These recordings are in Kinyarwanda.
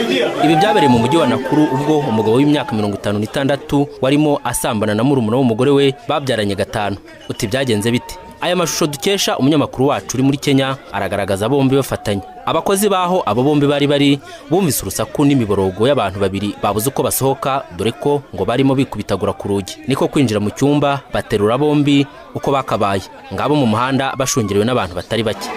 Ibi byabereye mu mujyi wa Nakuru ubwo umugabo w'imyaka 56 warimo asambana na murumuna w'umugore we babyaranye gatanu. Uti byagenze bite? Aya mashusho dukesha umunyamakuru wacu uri muri Kenya aragaragaza bombi bafatanye. Abakozi baho abo bombi bari bumvise urusaku n'imiborogo y'abantu babiri babuze uko basohoka, dore ko ngo barimo bikubitagura ku rugi, niko kwinjira mu cyumba baterura bombi uko bakabaye, ngabo mu muhanda bashungerewe n'abantu batari bake.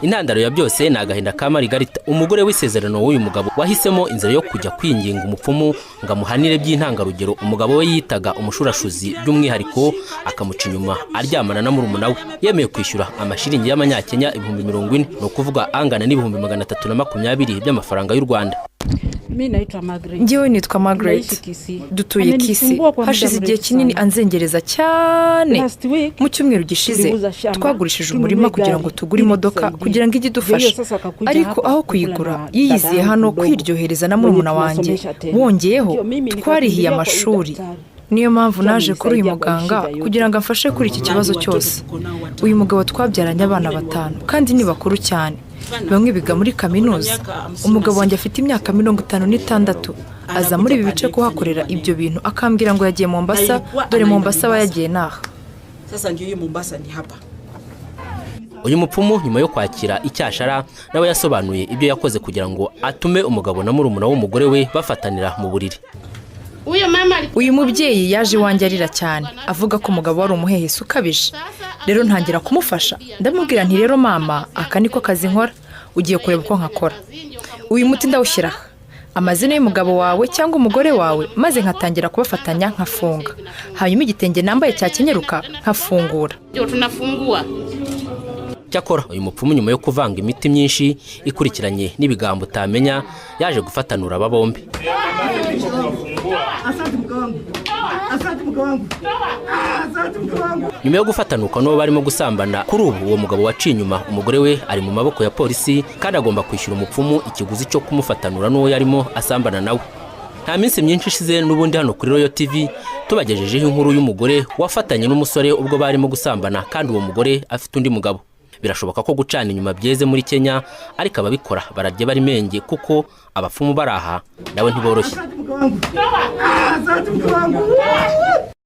Intandaro ya byose ni agahinda ka Marigarita, umugore w'isezerano w'uyu mugabo, wahisemo inzira yo kujya kwinginga umupfumu ngo amuhanire by'intangarugero umugabo we yitaga umushurashuzi, by'umwihariko akamuca inyuma aryamana na murumuna we. Yemeye kwishyura amashiringi y'amanyakenya 40,000, ni ukuvuga angana n'320,000 by'amafaranga y'u Rwanda. Mi naitwa Margaret. Njyewe nitwa Margaret. Naishi Kisii. Dutuye Kisii. Amenisumbua kwa muda Hashize igihe mrefu kinini sana. anzengereza cyane. Last week, Mu cyumweru gishize tuliuza shamba, twagurishije tununue umurima kugira gari ngo tugure ili imodoka tusaidie. kugira ngo ijye Ndio hiyo idufasha, sasa akakuja ariko hapa aho kukula kuyigura na yiyiziye dadangu hano mdogo kwiryohereza na mwenye murumuna wanjye. tunasomesha tena. Wongeyeho Ndio mimi twarihiye nikakimbilia kwa huyu amashuri. daktari. Niyo mpamvu Ndio naje kuri uyu amenisaidia kwa muganga shida yote. kugira ngo amfashe kuri iki Na kibazo ni watoto cyose. tuko nao watano. Uyu mugabo twabyaranye abana batanu kandi ni bakuru cyane, bamwe biga muri kaminuza. Umugabo wanjye afite imyaka 56, aza muri ibi bice kuhakorera ibyo bintu, akambwira ngo yagiye Mombasa. Dore Mombasa aba yagiye naha. Sasa ndio hiyo Mombasa ni hapa. Uyu mupfumu nyuma yo kwakira icyashara nawe yasobanuye ibyo yakoze kugira ngo atume umugabo na murumuna w'umugore we bafatanira mu buriri. Huyo mama alikuwa Uyu mubyeyi yaje iwanjye arira cyane, avuga ko umugabo wari umuhehesi ukabije. Rero ntangira kumufasha, ndamubwira nti: "Rero mama, aka niko kazi nkora, ugiye kureba uko nkakora. Uyu muti ndawushyira aha, amazina y'umugabo wawe cyangwa umugore wawe, maze nkatangira kubafatanya, nkafunga, hanyuma igitenge nambaye cyakenyeruka nkafungura." Ndio tunafungua. Cyakora uyu mupfumu nyuma yo kuvanga imiti myinshi ikurikiranye n'ibigambo utamenya, yaje gufatanura aba bombi. Nyuma yo gufatanuka n'uwo barimo gusambana, kuri ubu uwo mugabo waciye inyuma umugore we ari mu maboko ya polisi, kandi agomba kwishyura umupfumu ikiguzi cyo kumufatanura n'uwo yarimo asambana nawe. Nta minsi myinshi ishize n'ubundi hano kuri Royal TV tubagejejeho inkuru y'umugore wafatanye n'umusore ubwo barimo gusambana, kandi uwo mugore afite undi mugabo. Birashoboka ko gucana inyuma byeze muri Kenya, ariko ababikora bararya bari menge, kuko abapfumu bari aha nawe ntiboroshye.